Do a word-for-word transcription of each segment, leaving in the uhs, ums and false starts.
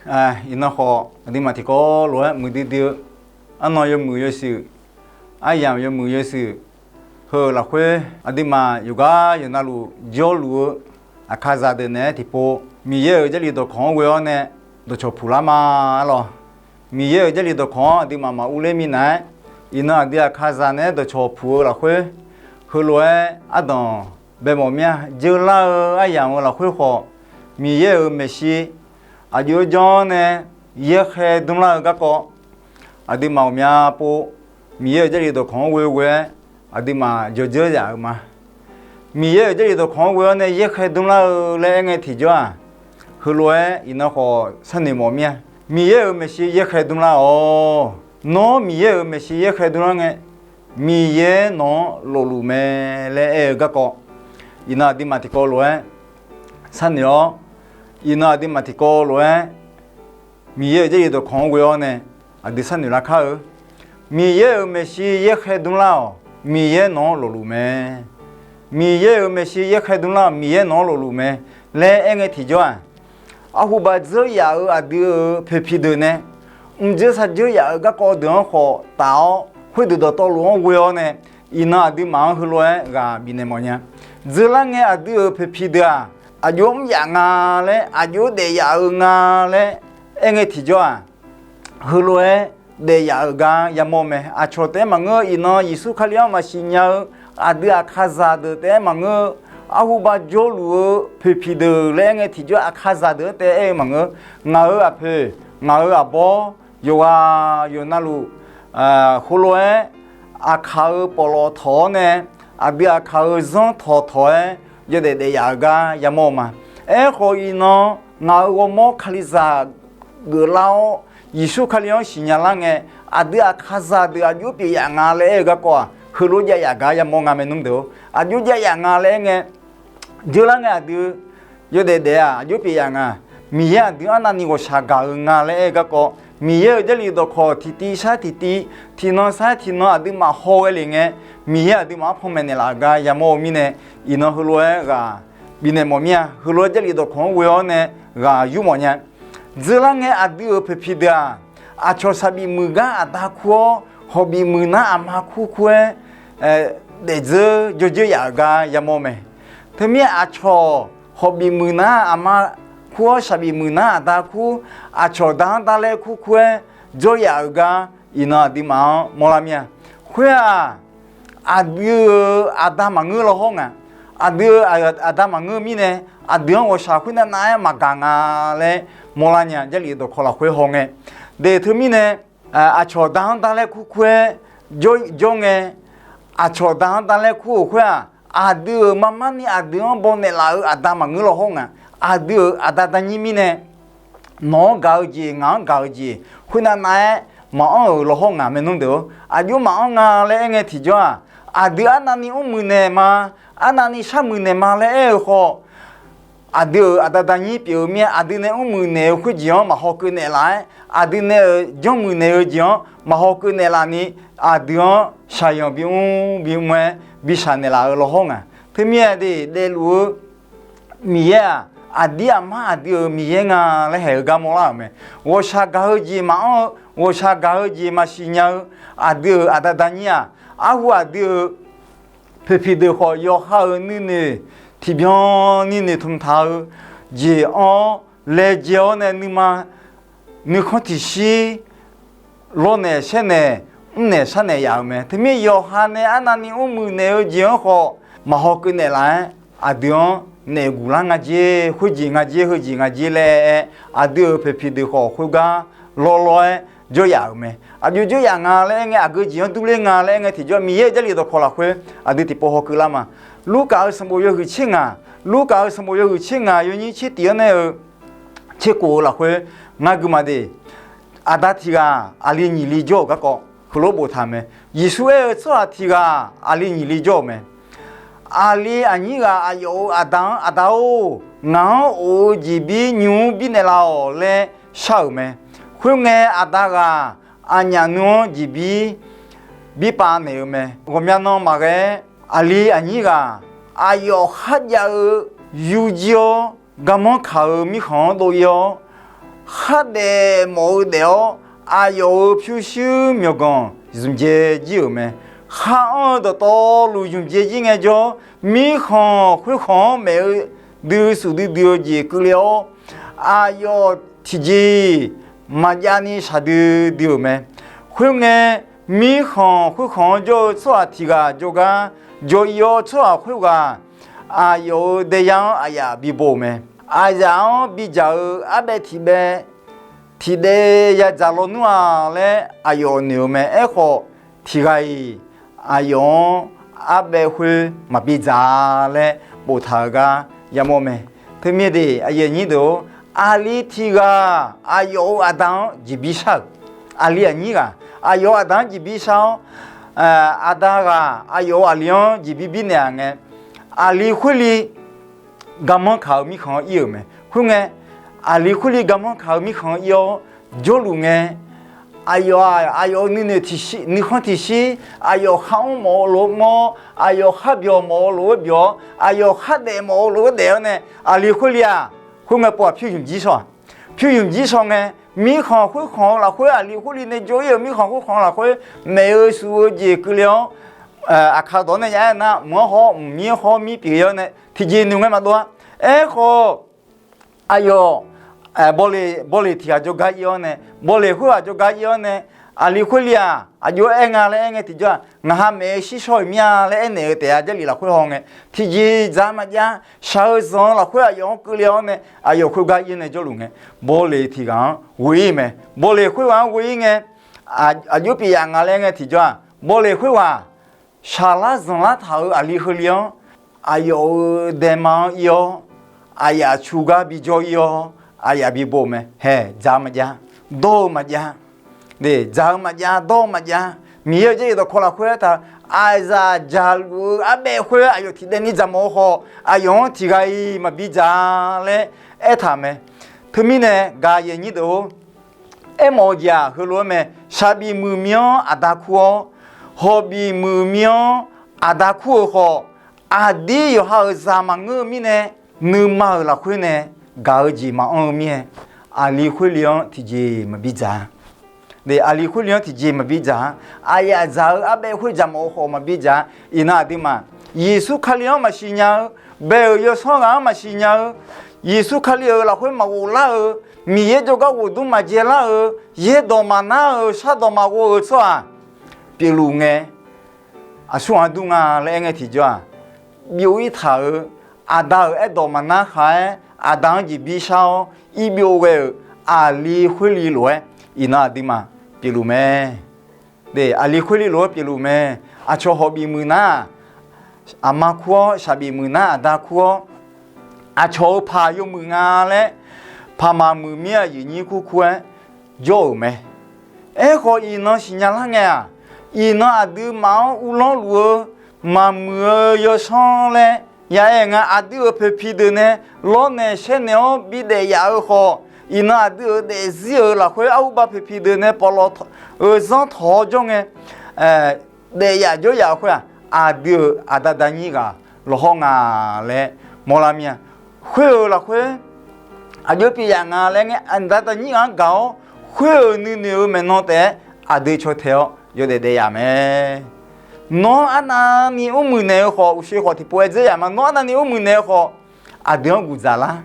Iqnan khawf aqduimaf tiqkawv lof-aer muiqdui dui-eu, arnan yawmuiq yawshuif, aryamq yawmuiq yawshuif heu-euq lafkhoer aqduimaf yawqgar yawqnavluf jawrluf-eu aqkaqzaq deuq naeq-aer tiqpov Miqyaer-euq Jarlif dawqkawq-anr ghoe-awr nae dawqcawq puq lar ma. Arlawq, Miqyaer-euq Jarlif dawqkawq-anr aqduimaf maqur ler minav-aer, iqnan aqdui aqkaqzaq naeq-aer dawqcawq puq-eu lafkhoer, heulof-aer ardanq bae mawf mir-a. Jeurlar-eu aryamq-euq lafkhoer khawf, Miqyaer-euq maeqshi aqjox-aer janr-awr nae yaerkhaer dmrlar-eu garkawv, aqduimaf ghawqmya pov Miqyaer-euq Jarlif dawqkawq-anr ghoe ghoe-aer aqduimaf jawrdzeur yaf-euq ma. Miqyaer-euq Jarlif dawqkawq-anr ghoe-awr nae yaerkhaer dmrlar-eu laer aerngae tiqjawr-aq, heulof-aer iqnan khawf sharnoeq mawf mir-a. Miqyaer-euq maeqshi yaerkhaer dmrlar-awq. Nawr Miqyaer-euq maeqshi yaerkhaer dmrlar ngae, Miqyaer nawq-anr lofluf mae laer aer-eu garkawv, iqnan aqduimaf tiqkawv lof-aer sharnoeq-awr, iqnan aqduimaf tiqkawv lof-aer Miqyaer-euq Jarlif dawqkawq-anr ghoe-awr nae aqdui sharnoeq lar kar-eu. Miqyaer-euq maeqshi yaerkhaer dmrlar-awq. Miqyaer nawq-anr lofluf mae. Miqyaer-euq maeqshi yaerkhaer dmrlar-awq. Miqyaer nawq-anr lofluf mae laer aerngae tiqjawr-aq, arhubav dzeur yaf-euq aqdui-euq poeqpiq deuq nae mqdzeur sardzeur yaf-euq garkawv deuq-anr khawf taf-awr, khoerdeuq dawqtawvluf-anr ghoe-awr nae, iqnan aqduimaf-anr heulof-aer ghaq bifnaeq mawf nya. Dzeurlar ngae aqdui-euq poeqpiq deuq-aq, aqjox mr yaf nga laer, aqjox daef yaf-euq nga laer aerngae tiqjawr-aq, heulof-aer daef yaf-euq gar yamawr mae. Aqcawq taef-aer maqngeur-eu, iqnan Yeqsur Kali-anr maqsiq nya-eu aqdui aqkaqzaq deuq taef-aer maqngeur-eu, arhubav jawrluf-eu poeqpiq deuq laer aerngae tiqjawr aqkaqzaq deuq-anr taef-aer aer-eu maqngeur. Ngaq-euq aqpoeq, ngaq-euq aqbawr, yawqghaq yawqnavluf heulof-aer aqkaq-euq pawqlawf tawq-awr nae, aqdui aqkaq-euq zanr tawq tawq-aer yawdaef daef yaf-euq gar yamawr-eu ma. Aerkhawf, iqnan ngaq-euq ghawrmawr Kalizaq geuflar-awr, Yeqsur Kali-anr siqnya lar ngae, aqdui aqkaqzaq deuq aqjox pyeuf yaf nga laer aer-eu garkawv-aq, heulof jav yaf gar yamawr nga mae nmr deuq-or. Aqjox jav yaf nga laer aer ngae, dzeurlar ngae aqdui yawdaef daef-aq aqjox pyeuf yaf nga. Miqyaer aqdui arnavni ghawqshaq gaq-eu nga laer aer-eu garkawv, Miqyaer-euq Jarlif dawqkawq tiqtiv sar tiqtiv, tiqnan sar tiqnan aqduimaf haw ghae lef ngae, Miqyaer aqduimaf-anr panmaeq naeqlaf-euq gar yamawr-eu mirnae, iqnan heulof-aer ghaq bifnaeq mawf mir-a. Heulof-aer Jarlif dawqkawq-anr ghoe-awr nae ghaq yur mawf nya. Dzeurlar ngae aqdui-euq poeqpiq deuq-aq, aqcawq shaqbif muiq gar aqda kur-awr, hawqbif muiq nar aqma kur kur-aer daefdzeur jawrdzeur yaf-euq gar yamawr mae. Teumir aqcawq hawqbif muiq nar aqma kur-awr, shaqbif muiq nar aqda kur, aqcawq da-anr dar laer kur kur-aer jawr yaf-euq gar iqnan aqduimaf-anr mawrlar mir-a. Khoer-aq, aqdui-euq aqda maqngeur law hawr nga. Aqdui-euq aqda maqngeur mirnae, aqdui-anr ghawqshaq khoernav nav-aer maqgaq nga laer mawrlar nya. Jarlif dawqkawq lafkhoer haw ngae, de teumirnae, aqcawq da-anr dar laer kur kur-aer jawr ngae, aqcawq da-anr dar laer kur-euq khoer-aq, aqdui-euq marmar ni aqdui-anr baw naeqlaf-euq aqda maqngeur law hawr nga. Aqdui-euq aqda danyir mirnae, nawq-anr gaq-eu jeq, ngaq-anr gaq-eu jeq, khoernav nav-aer maqanr-euq law hawr nga mae nmr deuq-or. Aqjox maqanr nga laer aer ngae tiqjawr-aq, aqdui arnavni mrmuiq naeq ma, arnavni sharmuiq naeq ma laer aer-eu khawf, aqdui-euq aqda danyir pyeuf-eu mir-aer, aqdui nae mrmuiq naeq-eu khoerjeq-anr maqhaw keuv naeqlaf-aer, aqdui nae-euq janrmuiq naeq-eu jeq-anr maqhaw keuv naeqlaf ni, aqdui-anr shaqyanq bimr bimr-aer bishaq naeqlaf-eu law hawr nga. Teumirnae de, daefluf-eu Miqyaer-aq, aqdir aqmar aqdui-euq Miqyaer nga laer haeq-eu gar mawrlar-euq mae. Ghawqshaq gaq-eu jeq maqanr-eu, ghawqshaq gaq-eu jeq maqsiq nya-eu, aqdui-euq aqda danyir-aq, arhu aqdui-euq poeqpiq deuq khawf, yawqha-euq nuinoeq tiqbyan ni noeqtmq taq-eu jeq-anr laejae-awr nae nuima nuikhanr tiqshir lawrnaeq saernaeq mrnaeq sharnaeq yaf-euq mae. Teumir yawqha nae arnavni mrmuiq naeq-eu jeq-anr khawf, maqhaw keuv naeqlaf-aer, aqdui-anr naef guq lar nga jer, khoerjeq nga jer, heujeq nga jer laer aer-aer, aqdui-euq poeqpiq deuq khawf khoergar lawrlawr-aer jawr yaf-euq mae. Aqjox jawr yaf nga laer aer ngae, aqgeu jeq-anr durler nga laer aer ngae tiqjawr, Miqyaer-euq Jarlif dawqkawq lafkhoer aqdui tiqpov haw keuv lar ma. Lurkaf-euq sanqbof yawhuiq tser ngaq, Lurkaf-euq sanqbof yawhuiq tser ngaq, yawnyir tser tiq-anr nae-eu tser khof-eu lafkhoer ngar gui ma de. Aqda tiq ghaq aqli nyiq li jawr-euq garkawv heulof boftaq mae. Yeqsur aer-eu, tsawrhaq tiq ghaq aqli nyiq li jawr-euq mae. Aqli aqnyir ghaq aqyawf-euq aqda-anr, Aqda-or, ngaq-anr of-eu jeqbir nymq-mr birnaeq laf-awq laer shar-euq mae. Khoerngae, aqda ghaq aqnyaf nmr-anr jeqbir birpav naeq-eu mae. Ghawqmya nan maqghae-aer, aqli aqnyir ghaq aqyawf kharjav-eu yur jir-awr, garmanr kaq-eu mirkhanq-anr dov ir-awr, khardaef mawf-eu daef-awr, aqyawf-euq pyurshuir myawqganq zmqdzae jir-euq mae. Khar anr-eu dawqtawvluf zmqdzae jir ngaejawr, mirkhanq khoerkhanq-anr maef-eu duisuf duidui-eu jeq keuvle-awr, aqyawf tiqjeq-iq maqjav ni shaqdui dui-euq mae. Khoerngae, mirkhanq khoerkhanq-anr jawr-eu tsawrhaq tiq ghaq jawrgar jaw-ir-awr, tsawrhaq khoerghaq aqyawf-euq daeyar-anr aqyaf bibo-euq mae. Aqzaf-anr bidzaq-eu arbaev tiq baev tiqdaev yadzaq lawnmr-a laer aqyawf noeq-eu mae. Aerkhawf, tiq ghaq-iq aqyawf-anr arbaev khoer maqbi dzaq-a laer boftaq-euq gar yamawr mae. Teumirnae, aqli tiq ghaq aqyawf-euq aqda-anr jeqbir shar-euq, aqli aqnyir ghaq aqyawf-euq aqda-anr jeqbir shar-awr, aqda ghaq aqyawf-euq aqli-anr jeqbir birnaeq-aq ngae, aqli khoerli garmanr kaq-eu mirkhanq-anr ir-euq mae. Khoerngae, aqli khoerli garmanr kaq-eu mirkhanq-anr ir-awr jawrluf ngae, aqyawf-aq, aqyawf-euq nuinoeq tiqshir, nuikhanr tiqshir, aqyawf kharmr mawf-eu lof-aer mr-awr, aqyawf kharbyawq mawf-eu lof-aer byawq-awr, aqyawf khardaef mawf-eu lof-aer daef-awr nae, aqli khoerli-aq, khoerngae pov-aq pyur ymq jir shaw-aq. Pyur ymq jir shaw ngae, mirkhanq khoerkhanq-eu lafkhoer, aqli khoerli nae jawr-ir-euq mirkhanq khoerkhanq-eu lafkhoer, maef-eu shuf-eu jeq keuvle-awr, aqkar dawq-anr nae ya aer nar, mq-anr hawr mqmir-anr hawr mir pyeuf-ir-awr nae tiqjeq noeq ngae maqdov-a. Aerkhawf, aqyawf bawleq bawleq tiq ghaq jawrgar ir-awr nae, bawleq khoerghaq jawrgar ir-awr nae, aqli khoerli-aq, aqjox-aer aer nga laer aer ngae tiqjawr-aq, ngaq ha maef-eu shir shawr-euq mir-a laer aernaeq-eu taef-a. Jarlif lafkhoer haw ngae, tiqjeq dzaq-eu maqjav. Shaq-eu zanq-eu lafkhoer aqyawf-anr keuvle-awr nae, aqyawf khoergar ir nae jawrluf ngae, bawleq tiq ghaq-anr ghoe-ir mae. Bawleq khoerghaq-anr ghoe-ir ngae, aqjox pyeuf yaf nga laer aer ngae tiqjawr-aq, bawleq khoerghaq shaqlar zanqlar taq-euq aqli heuli-anr, aqyawf-euq daema-anr ir-awr, aqyaf cu gar bijawr ir-awr, aqyaf bibo mae. Hae, dzaq-eu maqjav, dawr-eu maqjav, dzaq-eu maqjav, dawr-eu maqjav. Miqyaer-euq Jarlif dawqkawq lafkhoer aertaq-eu, aqzaf dzaqluf-eu arbaev khoer aqyawf tiqdaev ni dzaqmawf-eu khawf, aqyawf-anr tiq ghaq-iq maqbi dzaq laer aertaq mae. Teumirnae gaq yaeq nyir deuq-or, aermawf-eu jeq-aq heulof-aer mae. Shaqbif muiqmir-anr aqda kur-awr, hawbif muiqmir-anr aqda kur-euq khawf, aqdir yawqha-euq zaq maqngeur-eu mirnae, nuima-euq lafkhoer nae gaq-eu jeq maqanr-eu mirnae, aqli khoerli-anr tiqjeq maqbi dzaq-a. Aqli khoerli-anr tiqjeq maqbi dzaq-a. Aqyaf dzaq-eu arbaev khoer dzaqmawf-eu khawf maqbi dzaq-a. Iqnan aqduimaf, Yeqsur Kali-anr maqsiq nya-eu, bae-euq yawsanr ghaq-anr maqsiq nya-eu, Yeqsur Kali-euq lafkhoer maqghof lar-eu, Miqyaer jawrgar ghofdmr maqjae lar-eu, yaerdawq maqnar-eu, shardawq maqghov-euq tsawrhaq pyeufluf ngae, aqsur ghaq dur nga laer aer ngae tiqjawr-aq, byov-ir taq-euq, aqda-euq aerdawq maqnar khaq-aer, aqda-anr jeqbir shar-awr irbyov ghae-euq aqli khoerli lof-aer, iqnan aqduimaf pyeufluf mae. Aqli khoerli lof-aer pyeufluf mae. Aqcawq hawbif muiqnar-aq, aqma kur-awr shaqbif muiqnar aqda kur-awr, aqcawq-euq paq yawmuiq nga laer, paqmaq muiqmir aqyuif nyir kur kur-aer jawr-euq mae. Aerkhawf, iqnan siqnya lar ngae-aq, iqnan aqduimaf-anr uvlanr luf-eu maqmuiq-eu yawsanr laer ya aer nga. Aqdui-euq poeqpiq deuq nae lawrnaeq shaernaeq-awr bidaef yaf-eu khawf, iqnan aqdui-euq daefzir-euq lafkhoer arhuba poeqpiq deuq nae pawqlawq-euq zanr tawq-awr jawr ngae, daef yaf jawr yaf-eu khoer-aq, aqdui-euq aqda daqnyir ghaq lawqhaw nga laer mawrlar mir-a. Khoer-euq lafkhoer aqjox pyeuf yaf nga laer ngae, aqda daqnyir ghaq-anr gaq-awr, khoer-euq nuinoeq-euq maeqnan taef-aer aqdui caw tae-awr yawdaef daef yaf mae. Nawr arnavni mrmuiq naeq-eu khawf, uqshoe khawf tiqpov-aer dzer yaf ma. Nawr arnavni mrmuiq naeq-eu khawf, aqdui-anr guq dzaq lar,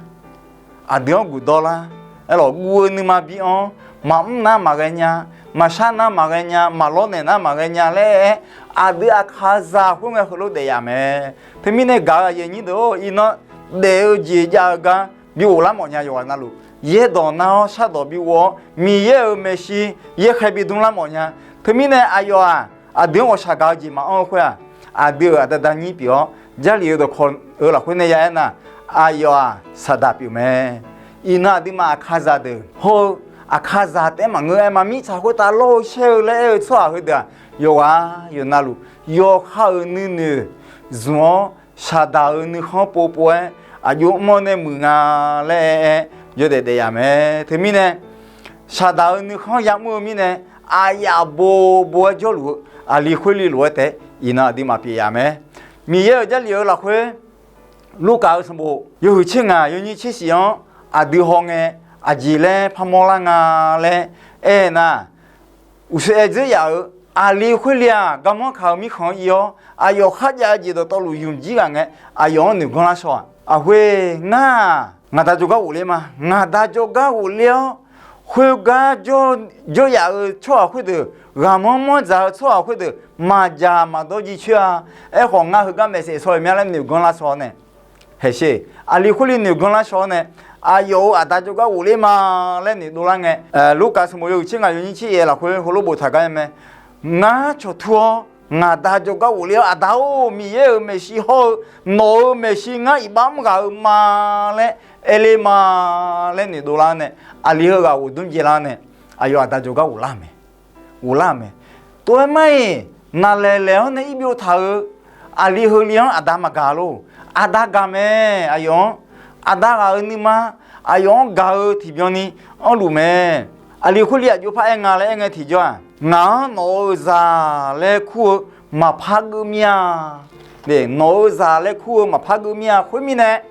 aqdui-anr guq dawr lar. Aerlawq, guv-eu nuima bi-anr, maqmr nar maqghae nya, maqshar nar maqghae nya, maqlawrnaeq nar maqghae nya laer aer, aqdui aqkaqzaq khoerngae heulof daef yaf mae. Teumirnae gaq-eu aqyuif aqnyir deuq-or, iqnan daef-eu jeq jav-eu gar bi ghoflar mawf nya. Yawqghaq navluf, yaerdawq nar-awr shardawq bi ghov-awr, Miqyaer-euq maeqshi yaerkhaer bi dmr lar mawf nya. Teumirnae aqyawf-aq, aqdui-anr ghawqshaq gaq-eu jeq maqanr-eu khoer-aq, aqdui-euq aqda daqnyir pyeuf-awr, Jarlif-eu dawqkawq-eu lafkhoer nae ya aer nar, aqyawf-aq Saqdaq pyeuf mae. Iqnan aqduimaf aqkaqzaq deuq hawr-eu, aqkaqzaq taef-aer maqngeur-aer ma, mirtsaq khoertav lawr-eu shaer-eu laer aer-eu tsawrhaq heudeuq-aq, yawqghaq yawqnavluf yawqha-euq nuinoeq zmq-awr, Saqdaq-euq nuikhanr povpov-aer aqjox mr-awr nae muiq nga laer aer-aer yawdaef daef yaf mae. Teumirnae, Saqdaq-euq nuikhanr yamr-eu mirnae, aqyaf bobo-aer jawrluf-eu aqli khoerli lof-aer taef-aer iqnan aqduimaf pyeuf yaf mae. Miqyaer-euq Jarlif-eu lafkhoer, Lurkaf-eu sanqbof yawhuiq tser ngaq yawnyir tser shif-anr aqdui hawngae, aqjeq laer parmawr lar nga laer aer nar, uqshoe aer dzeur yaf-euq aqli khoerli-aq, garmanr kaq-euq mirkhanq-anr ir-awr, aqyawf kharjav-eu jeq dawqtawvluf ymqjir ghaq ngae, aqyawf-anr noeq ganr lar shaw-aq. Aqkhoer ngar-aq, ngaq da jawrgar ghofler ma. Ngaq da jawrgar ghofler-awr, khoergar jawr yaf-euq tsawrhaq khoerdeuq, ghaqmanr manr dzaq-eu tsawrhaq khoerdeuq maqdzaq maqdawr jircoer-a. Aerkhawf, ngar heugar maeqsaef shaw-euq mya laer noeq ganr lar shaw-awr nae, haeqsher, aqli khoerli noeq ganr lar shaw-awr nae, aqyawf-euq aqda jawrgar ghofler ma laer noeqdov lar ngae, Lurkaf sanqbof yawhuiq tser ngaq yawnyir tser yaef lafkhoer heulof boftaq gar mae. Ngar cawqtur-awr, ngaq da jawrgar ghofler-awr, Aqda-or, Miqyaer-euq maeqshi hawr-eu nawq-euq maeqshi ngar iqbax mr ghaq-eu ma laer aer ler ma laer noeqdov lar nae, aqli heughaq ghofdmr jaelar nae, aqyawf aqda jawrgar ghoflar-eu mae. Ghoflar-euq mae. Tov-aer mar-iq, naqlaeq laeq-awr nae ir byov taq-euq aqli heuli-anr aqda maqgaq lor. Aqda gaq mae. Aqyawf-anr, aqda ghaq-euq nuima, aqyawf-anr gaq-eu tiqbyan ni anrluf mae. Aqli khoerli aqjox par aer nga laer aer ngae tiqjawr-aq, ngaq-anr nawq-euq zaq laer kur-eu maqpar geuv mir-a. Nawq-euq zaq laer kur-eu maqpar geuv mir-a. Khoermirnae,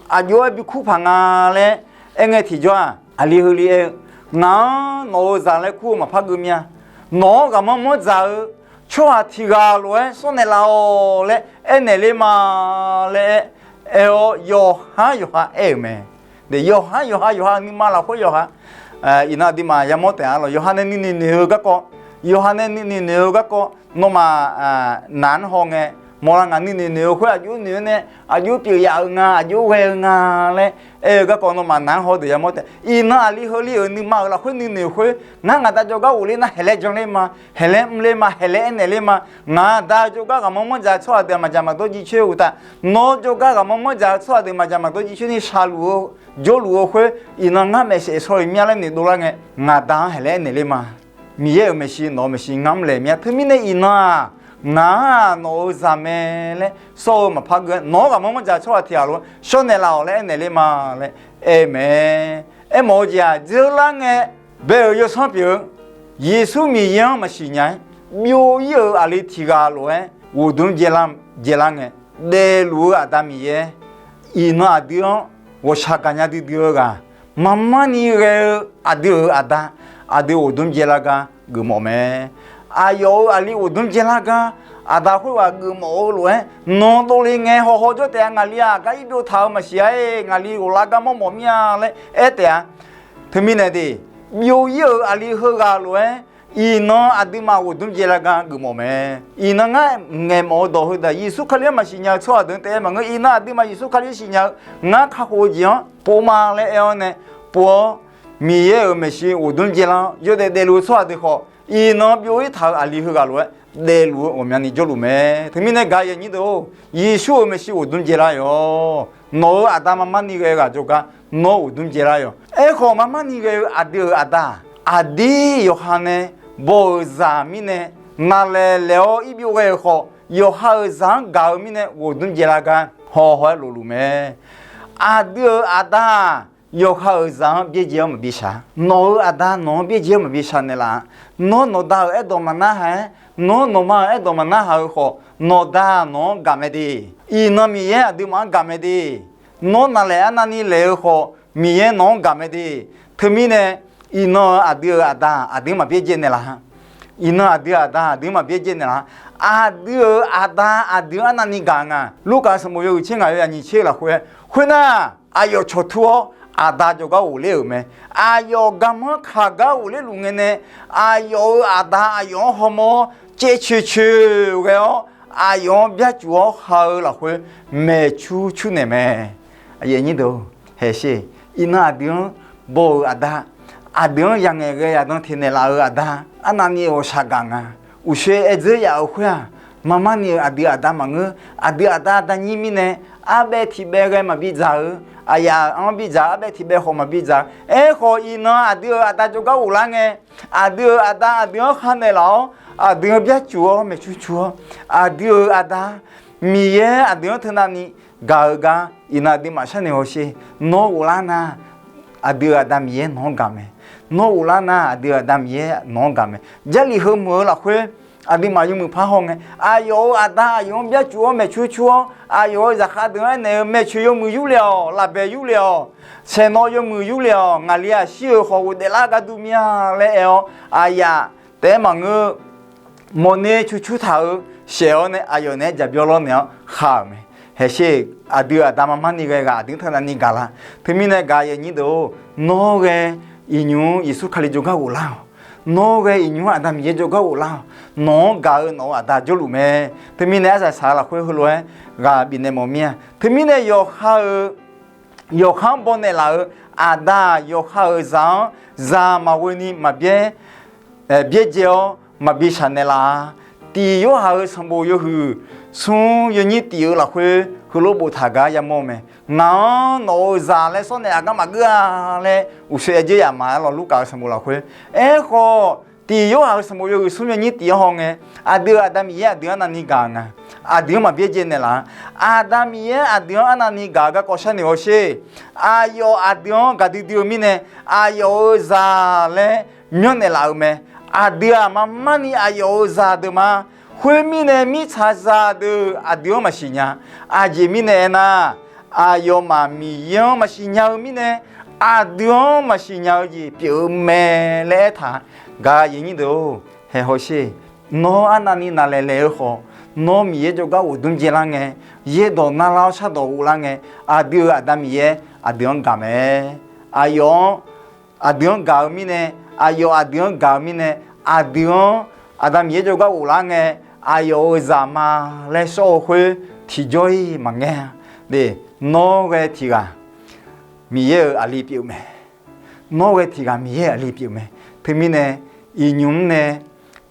aqjox-aer bi kur paq nga laer aer ngae tiqjawr-aq, aqli heuli aer-eu, ngaq-anr nawq-euq zaq laer kur-eu maqpar geuv mir-a. Nawq-anr ghaqmanr manr dzaq-eu tsawrhaq tiq ghaq lof-aer sawr naeqlaf-awq laer aernaeq ler ma laer aer-awr, yawqhar yawqha aer-euq mae. Yawqhar yawqha, yawqha nuima lafkhoer yawqha, iqnan aqduimaf yamawr taef-a lawq. Yawqha nae nuinoeq noeq-eu garkawv, yawqha nae nuinoeq noeq-eu garkawv, nawmaf naq-anr haw ngae, mawrlar ngaq nuinoeq noeq-eu khoer aqjox noeq-eu nae, aqjox pyeuf yaf-eu nga, aqjox ghae-eu nga laer aer-eu garkawv nawmaf naq-anr haw deuq yamawr taef. Iqnan aqli heuli-euq nuima-euq lafkhoer nuinoeq khoer, ngar ngaq da jawrgar ghofler nar haeqlaer janler ma, haeqlaer mrler ma, haeqlaer aernaeq ler ma. Ngaq da jawrgar ghaqmanr manr dzaq-eu tsawrhaq deuq maqdzaq maqdawr jircoer uqtaf, nawr jawrgar ghaqmanr manr dzaq-eu tsawrhaq deuq maqdzaq maqdawr jircoer ni shaqluf-eu jawrluf-eu khoer, iqnan ngar maeqsaef shaw-euq mya laer noeqdov lar ngae, ngaq da-anr haeqlaer aernaeq ler ma. Miqyaer-euq maeqshi nawq-euq maeqshi ngar mrlaeq mya. Teumirnae iqnan-aq, ngaq-anr nawq-euq zaq mae laer sawr-eu maqpar geuv-aer, nawq-anr ghaqmanr manr dzaq-eu tsawrhaq tiq ghaq lof-aer sawr naeqlaf-awq laer aernaeq ler ma laer aer-eu mae. Aermawf-eu jeq-aq, dzeur lar ngae bae-euq yawsanr pyeuf-eu, Yeqsur Miqyaer-anr maqsiq nya-aer, byov ir-euq aqli tiq ghaq lof-aer ghofdmr jaelar ngae, daefluf-eu Aqda Miqyaer, iqnan aqdui-anr ghawqshaq gaqnya duidui-eu ghaq, marmarni ghae-eu aqdui-euq Aqda, aqdui ghofdmr jaelar gar geufmawf mae. Aqyawf-euq aqli ghofdmr jaelar gar, Aqda khoerghaq geufmawf-eu lof-aer, nawq dovle ngae hawhaw jawr taef-a. Ngaqli-aq, gar ir byov taq-euq maqsiq-a-iq, ngaqli ghoflar gar mawrmawf mir-a laer aer taef-a. Teumirnae de, byov ir-euq aqli heughaq lof-aer, iqnan aqduimaf ghofdmr jaelar gar geufmawf mae. Iqnan ngar ngaeqmawf-eu dawq heudeuq, Yeqsur Kali-anr maqsiq nya-eu tsawrhaq deuq-anr taef-aer maqngeur. Iqnan aqduimaf Yeqsur Kali-anr siqnya-eu, ngar kakhof-eu jeq-anr pov ma laer aer-awr nae, pov-awr, Miqyaer-euq maeqshi ghofdmr jaelar-awr yawdaef daefluf-eu tsawrhaq deuq khawf, iqnan byov ir taq-euq aqli heughaq lof-aer daefluf-eu ghawqmyani jawrluf mae. Teumirnae gaq-eu aqnyir deuq-or, Yeqsur-euq maeqshi ghofdmr jaelar-awq. Nawq-euq aqda marmarni ghae-eu ghaq jawrgar nawr ghofdmr jaelar-awq. Aerkhawf, marmarni ghae-eu aqdui-euq Aqda, aqdir yawqha nae baw-euq zaq mirnae, naqlaeq laeq-awr ir byov ghae-euq khawf, yawqha-euq zaq-anr gaq-eu mirnae ghofdmr jaelar gar hawhaw-aer lofluf mae. Aqdui-euq Aqda-aq, yawqha-euq zaq-anr byaerdzae-awr maqbi shaq. Nawq-euq Aqda nawq-anr byaerdzae-awr maqbi shaq naeqlaf-a. Nawr nawqda-euq aerdawq maqnarhaq-aer, nawr nawqma-euq aerdawq maqnarhaq-eu khawf, nawqda nawq-anr gaq mae de. Iqnan Miqyaer aqduimaf-anr gaq mae de. Nawr naqlaeq arnavni laeq-eu khawf, Miqyaer nawq-anr gaq mae de. Teumirnae, iqnan-euq aqdui-euq Aqda aqdui-anr maqbyaerdzae naeqlaf-a. Iqnan aqdui-euq Aqda aqdui-anr maqbyaerdzae naeqlaf-a. Aqdui-euq Aqda aqdui-anr arnavni gaq nga. Lurkaf sanqbof yawhuiq tser ngaq yawnyir tser lafkhoer khoernar, aqyawf cawqtur-awr Aqda jawrgar ghofler-euq mae. Aqyawf garmanr kaq gar ghofler luf ngae nae, aqyawf-euq Aqda aqyawf-anr hawmawr-awr caevcoeq coeq ghae-awr, aqyawf-anr byarcuf-awr ha-eu lafkhoer maeqcur cur naeq mae. Haeqsher, iqnan aqdui-anr baw-euq Aqda, aqdui-anr yaqngaeq ghae yaqdan teq naeqlaf-euq Aqda, arnavni ghawqshaq gaq nga. Uqshoe aer dzeur yaf-euq khoer-aq, marmarni-euq aqdui Aqda maqngeur. Aqdui Aqda aqda nyir mirnae, arbaev tiq baev ghae maqbi dzaq-eu, aqyaf-anr bidzaq, arbaev tiq baev khawf maqbi dzaq-eu. Aerkhawf, iqnan aqdui-euq Aqda jawrgar ghoflar ngae, aqdui-euq Aqda aqdui-anr kharnaeq laf-awr, aqdui-anr byarcuf-awr maeqcur cur-awr, aqdui-euq Aqda Miqyaer aqdui-anr teunavni gaq-eu gar iqnan aqduimaf sharnoeq hawsher. Nawr ghoflar nar, aqdui-euq Aqda Miqyaer nawq-anr gaq mae. Nawr ghoflar nar, aqdui-euq Aqda Miqyaer nawq-anr gaq mae. Jarlif heumeuq-eu lafkhoer Aqduimaf yawmuiq par haw ngae, aqyawf-euq aqda aqyawf-anr byarcuf-awr maeqcoer coer-awr, aqyawf-euq zaqkhav deuq-anr aernaeq-eu, maeqcoer yawmuiq yurle-awq, lafbaeq yurle-awq, saeqnawv yawmuiq yurle-awq, ngaqli aqshir-euq khawf ghofdaef lar gar dur mir-a laer aer-awr, aqyaf taef-aer maqngeur, mawqner coer coer taq-eu shaef-awr nae aqyawf naeq-aer jaqbyawr lawrnaeq-awr kha-euq mae. Haeqsher, aqdui aqda marmar ni ghae ghaq aqdui-anr teunav ni gaq lar. Teumirnae gaq aqyuif aqnyir deuq-or, nawr ghae iqnymr-anr Yeqsur Kali jawrgar ghoflar-awq. Nawr ghae iqnymr-anr Aqda Miqyaer jawrgar ghoflar-awq. Nawq-anr gaq-eu nawq-euq aqda jawrluf mae. Teumirnae arsaq saq-eu lafkhoer heulof-aer ghaq bifnaeq mawf mir-a. Teumirnae yawqha-euq yawqha-anr bawnaeq laf-euq aqda-aq, yawqha-euq zaq-anr zaq maqghoe ni maqbyaer byaerdzae-awr maqbi shaq naeqlaf-a. Tif Yorhaq-euq sanqbof yawhuiq smr yawnyir tif-eu lafkhoer heulof boftaq gar yamawr-eu mae. Ngaq-anr nawq-euq zaq laer sawr naeq aqgar maqgeur-a laer uqshoe aer dzeur yaf ma-aer lawr. Lurkaf-euq sanqbof lafkhoer. Aerkhawf, tif Yorhaq-euq sanqbof yawhuiq smr yawnyir tif-anr haw ngae, aqdui-euq Aqda Miqyaer aqdui-anr arnavni gaq nga. Aqdui-anr maqbyaerdzae naeqlaf-a. Aqda Miqyaer aqdui-anr arnavni gaq-eu garkawv sharnoeq hawsher. Aqyawf aqdui-anr gaqdui dui-eu mirnae, aqyawf-euq zaq laer myanrnaeq laf-euq mae. Aqdui-aq, marmarni aqyawf-euq zaq deuq ma. Khoermirnae, mirtsaqzaq deuq aqdui-anr maqsiq nya. Aqjeq mirnae aernar, aqyawfmaf Miqyaer-anr maqsiq nya-eu mirnae, aqdui-anr maqsiq nya-eu jeq pyeuf-eu mae laer aertaq-a. Gaq aqyuif aqnyir deuq-or, haeq hawsher. Nawr arnavni naqlaeq laeq-eu khawf, nawr Miqyaer jawrgar ghofdmr dzaelar ngae, yaerdawq narlar-awr shardawq ghoflar ngae, aqdui-euq Aqda Miqyaer aqdui-anr gaq mae. Aqyawf-anr aqdui-anr gaq-eu mirnae, aqyawf aqdui-anr gaq-eu mirnae, aqdui-anr Aqda Miqyaer jawrgar ghoflar ngae, aqyawf-euq zaq ma laer shawr-eu khoer tiqjawr-iq maqngaer-a. Nawr ghae tiq ghaq Miqyaer-euq aqli pyeuf mae. Nawr ghae tiq ghaq Miqyaer-euq aqli pyeuf mae. Teumirnae, iqnymr nae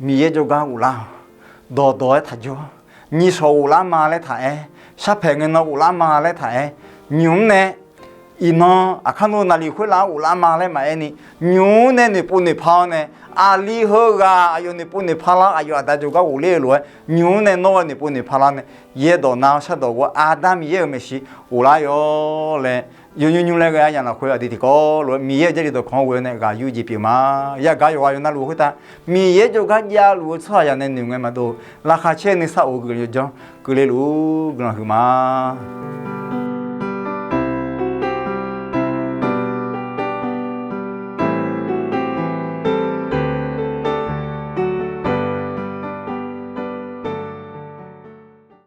Miqyaer jawrgar ghoflar-awq. Dawqdawq-aer taqjawr. Nyiqshawq ghoflar ma laer taq-aer, sharpaeq ngaenan ghoflar ma laer taq-aer, nymq-mr nae iqnan aqkar nmr naqliq khoerlav-anr ghoflar ma laer maqaer ni, nymq-mr nae noeqpov noeqpar-awr nae, aqli heughaq aqyawf noeqpov noeqpar lar, aqyawf aqda jawrgar ghofler-eu lof-aer, nymq-mr nae nawr ghae noeqpov noeqpar lar nae, yaerdawq nar-awr shardawq ghov-awr Aqda Miqyaer-euq maeqshi ghoflar yawr laer, yawnymr nymr laer ghae aryamq lafkhoer aqdui tiqkawv lof-aer Miqyaer-euq Jarlif dawqkawq-anr ghoe-awr nae ghaq yur jeq pyeuf ma. Yagaq yawqghaq yawqnavluf khoertav Miqyaer jawrgar javluf-eu tsawrhaqzaq nae noeq ngae maqdov, laqkhaq caer nuisar of-eu guiqlanq yawdzanr keuvle luf-ur guiqlanq huiq ma.